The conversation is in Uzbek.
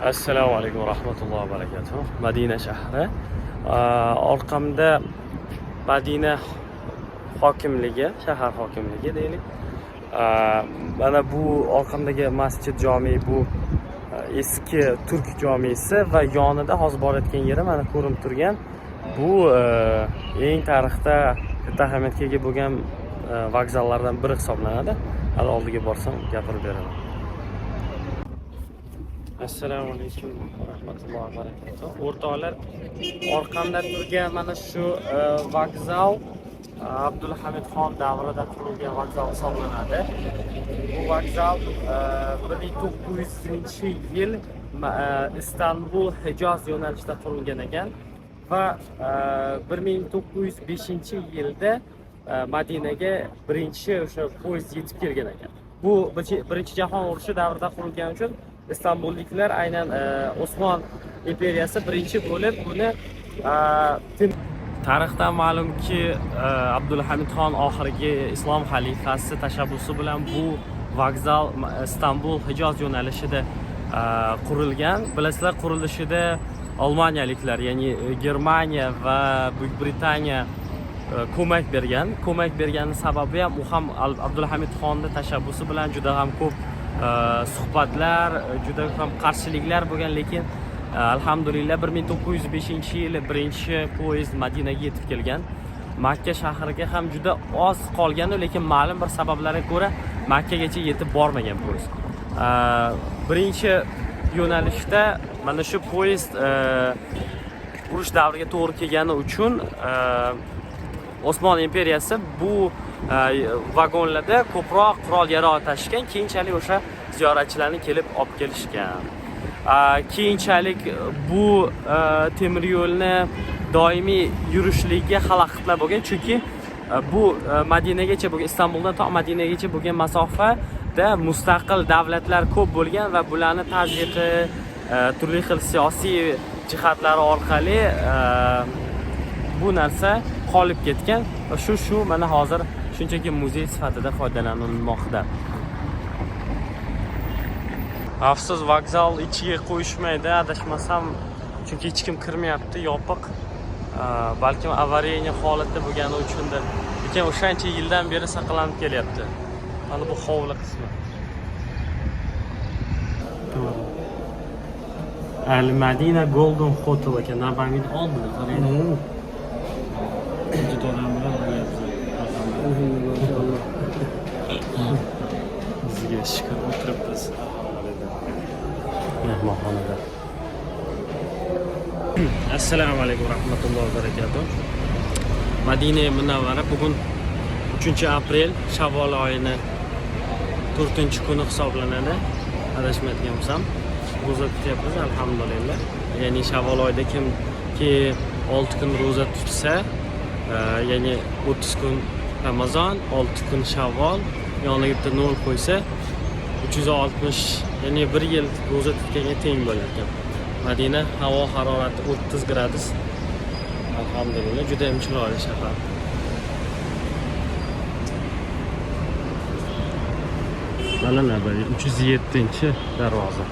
Assalomu alaykum va rahmatullohi va barakatuh. Madina shahri. Orqamda Madina hokimligi, shahar hokimligi deylik. Mana bu orqamdagi masjid jomi bu eski turk jomisi va yonida hozir borayotgan yeri mana ko'rinib turgan bu eng tarixda katta ahamiyatga ega bo'lgan vokzallardan biri hisoblanadi. Hali oldiga borsam gapirib beraman. Assalomu alaykum va rahmatullohi va barakatuh. O'rtoqlar, orqamda turgan mana shu vokzal Abdulhamidxon davrida qurilgan vokzal hisoblanadi. Bu vokzal 1900-yil Istanbul Hijoz yo'nalishida qurilgan ekan va 1905-yilda Madinaga birinchi o'sha poyezd yetib kelgan ekan. Bu birinchi jahon urushi davrida qurilgani uchun istanbulliklar aynan Osmon imperiyasi birinchi bo'lib buni tarixdan ma'lumki, Abdulhamidxon oxirgi islom xalifasi tashabbusi bilan bu vokzal Istanbul Hijoz yo'nalishida qurilgan. Bilasizlar, qurilishida olmaniyaliklar, ya'ni Germaniya va Buyuk Britaniya ko'mak bergan. Ko'mak bergani sababi ham u ham Abdulhamidxonni tashabbusi bilan juda ham ko'p suhbatlar, juda ham qarshiliklar bo'lgan, lekin alhamdulillah 1905 yili birinchi poyezd Madinaga yetib kelgan. Makka shahriga ham juda oz qolgan, lekin ma'lum bir sabablarga ko'ra Makkagacha yetib bormagan poyezd. Birinchi yo'nalishda mana shu poyezd urush davriga to'g'ri kelgani uchun Osmon imperiyasi bu vagonlarda ko'proq qurol yarog' tashishgan, keyinchalik o'sha ziyoratchilarni kelib olib kelishgan. Keyinchalik bu temir yo'lni doimiy yurishligiga xalaqitlar bo'lgan, chunki bu Madinagacha bo'lgan, Istanbuldan to Madinagacha bo'lgan masofada mustaqil davlatlar ko'p bo'lgan va bularni tazyiqi, turli xil siyosiy jihatlari orqali bu narsa qolib ketgan va shu mana hozir shunchaki muzey sifatida foydalanilmoqda. Afsus, vokzal ichiga qo'yishmaydi, adashmasam, chunki hech kim kirmayapti, yopiq. Balkim аварийный holatda bo'lgani uchundir. Lekin o'shancha yildan beri saqlanib kelyapti. Mana bu hovli qismi. To'g'ri. Al Madina Golden Hotel ekan, Nabaviyni oldida qarang. Juda odam bilan bo'lyapti. Alhamdulillah. Bizga shukur, o'tiribmiz mehmonxonada. Assalomu alaykum va rahmatullohi va barakatuh. Madina Munavvara, bugun 3 aprel, Shavvol oyini 4 kuni hisoblanadi. Adashmayotgan bo'lsam, ro'za tutyapmiz, alhamdulillah. Ya'ni Shavvol oyida kimki 6 kun ro'za tutsa, ya'ni 30 kun Ramazon, 6 kun Shavvol, yoniga bitta nol qo'ysa 360, ya'ni bir yil ro'za tutganga teng bo'lar ekan. Madina havo harorati 30 gradus. Alhamdulillah, juda ham chiroyli shahar. Mana Nabaviy 307 darvoza.